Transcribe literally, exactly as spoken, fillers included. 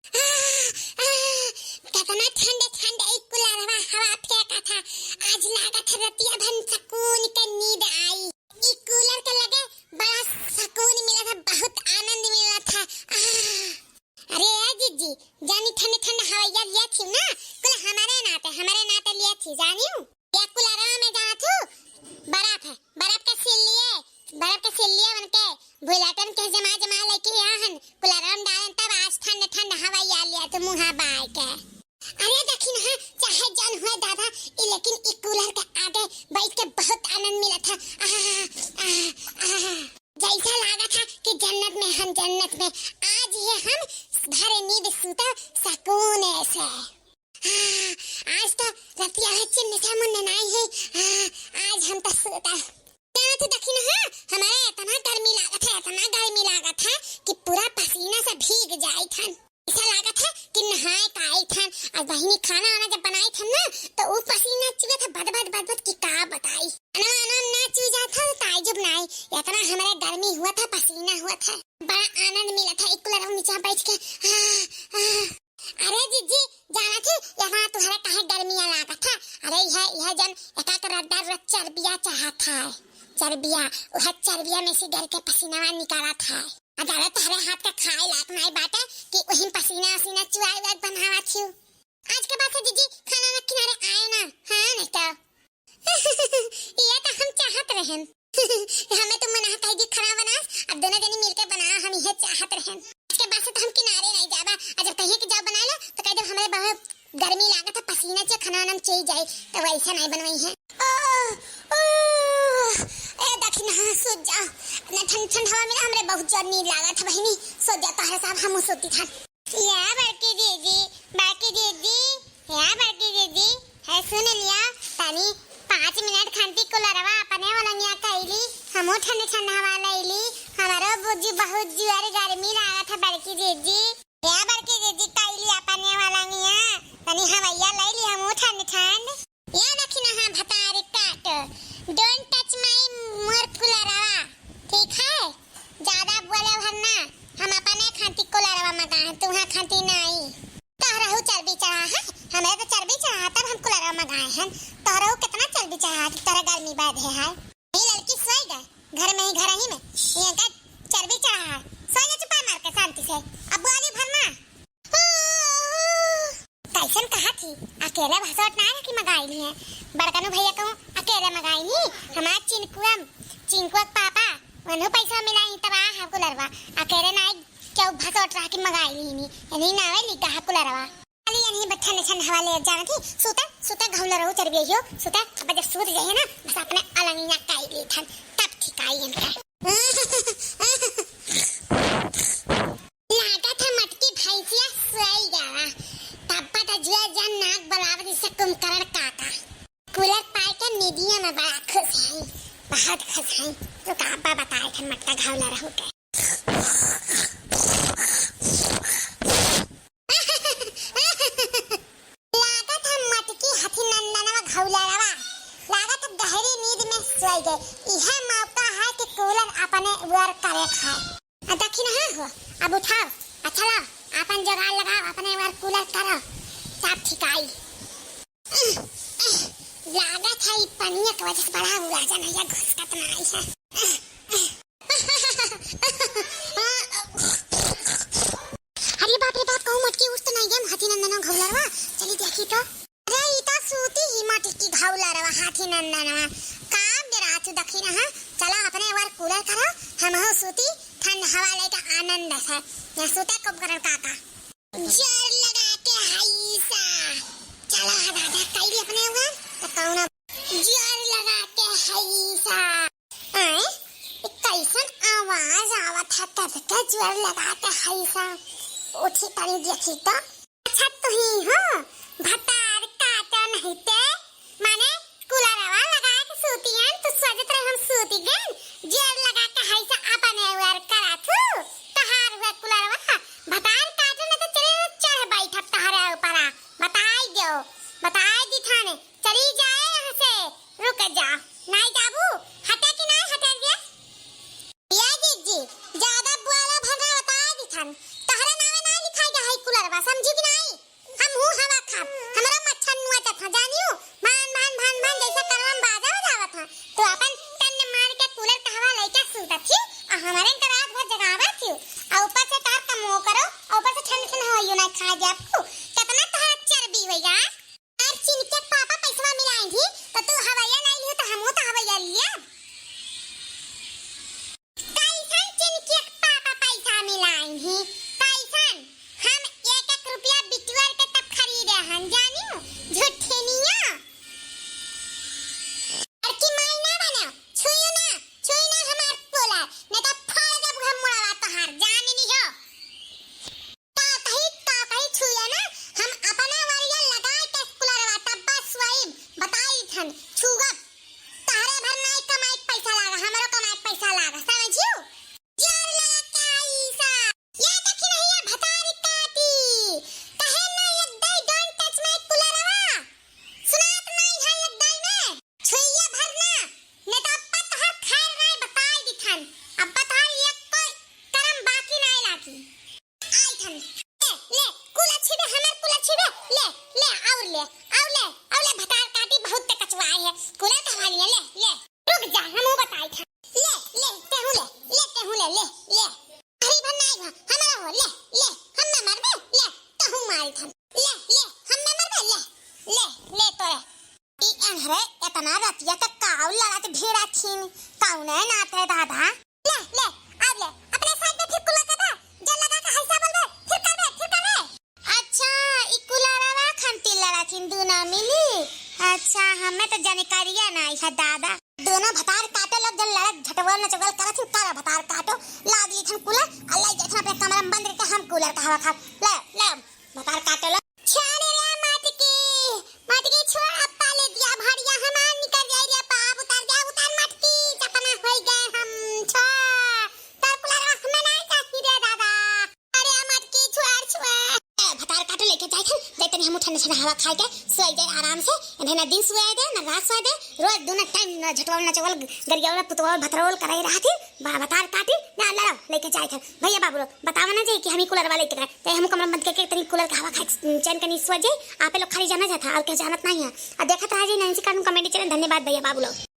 आह, आह, केतना ठंडे ठंडे ई कुलरवा हवा फेंकत ह। आज लागत ह रतिया भर सकून के नींद आई। ई कूलर के लगे बड़ा सकून मिलत ह, बहुत आनंद मिलत ह। आह, अरे ए जीजी, जानी ठंडे ठंडे हवैया लिया थी ना, कुल हमरे नाते, हमरे नाते लिया थी, जानियो। या कुलरवा में जात हूँ, बर्फ है, बर्फ के सिल्लिए, बर्फ के सिल्लिए उनके बुलेटिन के जमा जमा लेके यहाँ हन, कुलरवा में डालन तब आज ठंड ठंड हवैया लिया तो मुँहा बाय के। अरे देखी ना, चाहे जन हुए दादा, ई लेकिन ई कूलर के आगे बैठ के बहुत आनंद मिलत है। आहा, आहा, आहा। जैसा लागत है कि जन्नत में हम, जन्नत में। आज ये हम भरे नींद सूता सकून से। हाँ, आज तो रतिया है चिन्ह से मुन्ने नाई है। हाँ, आज हम तो सोता। जाना तो दखिन, हाँ, हमारे इतना गर्मी लागत है, इतना गर्मी लागत है कि पूरा पसीना से भीग जाई थन। ऐसा लागत है कि नहाए का आई थन। और बहिनी खाना वाना जब बनाई थन ना, तो वो पसीना चुए था बद बद बद बद कि का बताई। खाना वाना ना चुए जात था तो ताजुब नाई, इतना हमारे गर्मी हुआ था, पसीना हुआ था। बड़ा आनंद मिला था, एक कूलर नीचे बैठ के। हाँ, हाँ। अरे जीजी, जाना थी, यहाँ तुहरे काहे गर्मिया लागत है? अरे यह, यह जन एका के रद्दा रोज चर्बिया चढ़त है, चर्बिया, वह चर्बिया में से गर के पसीनावा निकालत है। आ दादा, तुहरे हाथ के खाए लायक नाई बाटे कि वही पसीना उसीना चुआए उआए बनावा थी। आज के बाद से जीजी खाना ना किनारे आए ना, हाँ नहीं तो। ये तो हम चाहत रहन। हमें तो मना कह दी खाना बनास, अब दोनों जनी मिलके बनाओ, हम ये चाहत रहन। इसके बाद से तो हम किनारे नहीं जाबा, और जब कहिए कि जाओ बना लो, तो कह दे हमारे बहुत गर्मी लागत है, पसीना से खाना वाना चली जाए, तो वैसा नहीं बनवाई है। ओ, ओ, ए दखिन, हाँ, सो जा। ना ठंड ठंड हवा में ना हमरे बहुत जोर नींद लागत है बहिनी, सो जा, तोहरे साहब हम सोती था। या बड़की दीदी, बड़की दीदी, या बड़की दीदी, है सुन लिया, तनी पाँच मिनट खातिर कुलरवा अपने वलंगिया कैली, हमू ठंड ठंड हवा लैली, हमारो बुझी बहुत जुआर गर्मी लागत है बड़की दीदी। या बड़की दीदी, कैली अपने वलंगिया, तनी हवैया लैली, हमू ठंड ठंड। ये देखी ना, हाँ, भतारी काट, don't touch my मोर कुलरवा, ठीक है? ज्यादा बोले भर ना, हम अपने खातिर कुलरवा मंगाए हैं, तुम्हारे खातिर नहीं। तोहरहू चर्बी चढ़ा है, हमें तो चर्बी चढ़ा, तब हम कुलरवा मंगाए हैं। तोहरहू कितना चर्बी चढ़ा कि तोहरा गर्मी बढ़े है। ये लड़की सोई गए, घर में ही, घर ही में, ये का चर्बी चढ़ा है, सोई जा चुपा मार के शांति से, अब बोली भर ना। कैसन कहा थी, अकेले भसोट ना है कि मंगाई ली है। बड़कनू भैया कहूँ अकेले मंगाई ली, हमार चिंकुआ, चिंकुआ के पापा, उन्हों पैसा मिलाई तब आ है कुलरवा। अकेले ना है, क्यों भसोट रहा कि मंगाई ली नी, यानी नावे ली कहा कुलरवा। खाली यानी बठन छन हवा ले जाना थी, सुता, सुता घौला रहो चरबियो, सुता, अब जब सूत जाए ना, बस अपने अलंगिया काई ली थन, तब ठीक आई इनका। लागत है मटकी भैंसिया सोई गवा। तब पता जुआ जन नाक बलावत इसे कुंभकर्ण काका। कूलर पाए के निदिया में बड़ा खुश है, बहुत खुश है। तो का अब्बा बताए थे मटका घावला रहू के। लागत है मटकी हथी नंदनवा घौला रवा। लागत है गहरी नींद में सोई गए। इहे मौका है कि कूलर अपने उअर करे खाए। आ दखिन, हाँ हो, अब उठाओ, अच्छा लाओ, आपन जुगाड़ लगाओ, अपने बार कूलर करो, तब ठिकाई। लागत है ई पनिया के वजह से बड़ा हुआ जनैया घुसकत ना आई है। अरे बाप रे बाप, कहूँ मटकी उठ तो नहीं गया, हाथी नंदनो घौलरवा, चली देखी तो। अरे, ई तो सूती ही मटकी घौलरवा, हाथी नंदनवा। का डेरात हू दखिन, हाँ? चला, अपने बार कूलर करो, हमहू सूती, ठंड हवा लेके आनंद से। यहाँ सूते कुंभकर्ण काका। जोर लगा के हैसा। चला, दादा, कैली अपने बार, तो कौनो जोर लगा के हैसा। आए, ई कैसन आवाज आवत है, कब के जोर लगा के हैसा। उठी तनी देखी तो। अच्छा, तुही हो भतार काटन हिते, माने कूलरवा लगा के सूतियन, तू सोचत रहे हम सूती गन, जोर लगा के हैसा अपने उअर करा थू, तहार हुआ कूलरवा, भतार काटन तो चले चढ़ बैठब तहरे ऊपरा, बताई दियो, बताई दी थाने, चली जाए यहाँ से, रुक जा, नाई जाबू, हटे कि नाई हटे रे? या जीजी, ज्यादा बोला भंडरा बताए दिथन। तहरे नावे ना लिखाई गा है कूलर। समझी कि नाहीं? हमहू हवा खाब, हमरो मच्छर नोचत ह, जानियो, भान, भान, भान, भान, जैसे करवा में बाजा बजावत ह। तो अपन टन्न मार के कूलर के हवा लइके सूतत ही, आ हमरे के रात भर जगावत ही, आ ऊपर से तार कमो करो, आ ऊपर से ठंड ठंड हवाइयो ना खा जाए आपको। कितना तोहार चर्बी होइगा? यार, चिनके के पापा पैसवा मिलाइन ही, तो तू हवैया नाहीं लियो, तो हमहू तो हवैया लिया। कैसन चिनके के पापा पैसा मिलाइन ही? कैसन? हम एक एक रुपया बिटुअर के तब खरीदे हन, जानियो, झुठिनिया। और की माई ना बना, छुइयो ना, छुई ना हमार कूलर, नहीं तो फाड़ देब हम मुड़वा तोहार, जान लियो। का कही, का कही छुइया ना, हम अपना वरिया लगाइ के कूलरवा तब बस वही बताई थन, छुगब। तहरे भर नाई कमाई के पैसा लागा, हमरो कमाई के पैसा लागा, समझियो? जोर लगा के आई सा। ये देखी नहीं, ये भतारी काटी। कहे ना, ये दाई, don't touch my कूलरवा। सुनात नाई है ये दाई में। छुइया भर ना, नहीं तो अब्बा तोहर खैर नाई बताई दिथन। अब्बा तोहर एक कोई करम बाकी नाई लागी। आई थन। ले, ले, कूलर छिबे, हमर कूलर छिबे। ले, ले, और ले, और ले, और ले, भतार काटी, बहुत ते कचवाए है। कूलर कहवा लिए, ले, ले। रुक जा, हमहू बताई थन। ले, ले, तेहू ले, ले, तेहू ले, ले, ले। अरे भर नाई भा, हमरा हो, ले, ले, हम्मे मरबे, ले, तहू मारी थन। ले, ले, हम्मे मरबे, ले, ले, ले तोरे। ई एनहरे एतना रतिया के काऊ लड़त भिड़ा थीन, कौने नाते दादा? ले, ले, अब ले, अपने side में फिर कुला के दे, जे लगा के हैसा बोलबे, फिर करबे, फिर करबे। अच्छा, ई कुलरवा खातिर लड़त थीन दूनो मिली? अच्छा, हमें तो जानकारिया नाई है दादा। दूनो भतार काटो लोग जन लड़त झटवल नचवल करत थीन, करो भतार काटो, लाद ली थन कूलर, आ लाई जाथन अपने कमरा में बंद करके हम कूलर का हवा खाब। ले, ले, भतार काटो लोग। छोड़ रे मटकी, मटकी छोड़, अब्बा ले दिया भड़िया हमार निकल जाई रे बाप, उतार दे, उतार मटकी, चपना होई गए हम, छोड़, तोर कुलरवा हमें नाई चाही रे दादा, अरे मटकी छोड़, छोड़। ए, भतार काटो लेके जाई थन, जाई तनी हम ठंडा ठंडा हवा खाई के सोई जाई आराम से, इन्हें ना दिन सोए दे, ना रात सोए दे, रोज दूनो time ना झटवल, ना चवल, गरियावल, पुतवल, भतरवल कराई रहत ही, बा-, भतार काटी, ना लड़ो, लेके जाई थन। भैया बाबू लोग, बतावा ना जाई कि हम ही कूलर वाले के तरह, ते हम कमरा बंद करके तनी कूलर के हवा खाई, चैन के नींद सो जाई, आपे लोग खाली जाना जाता, और क्या जानत नहीं है। और देखत रह जाई नैन्सी cartoon comedy channel। धन्यवाद भैया बाबू लोग।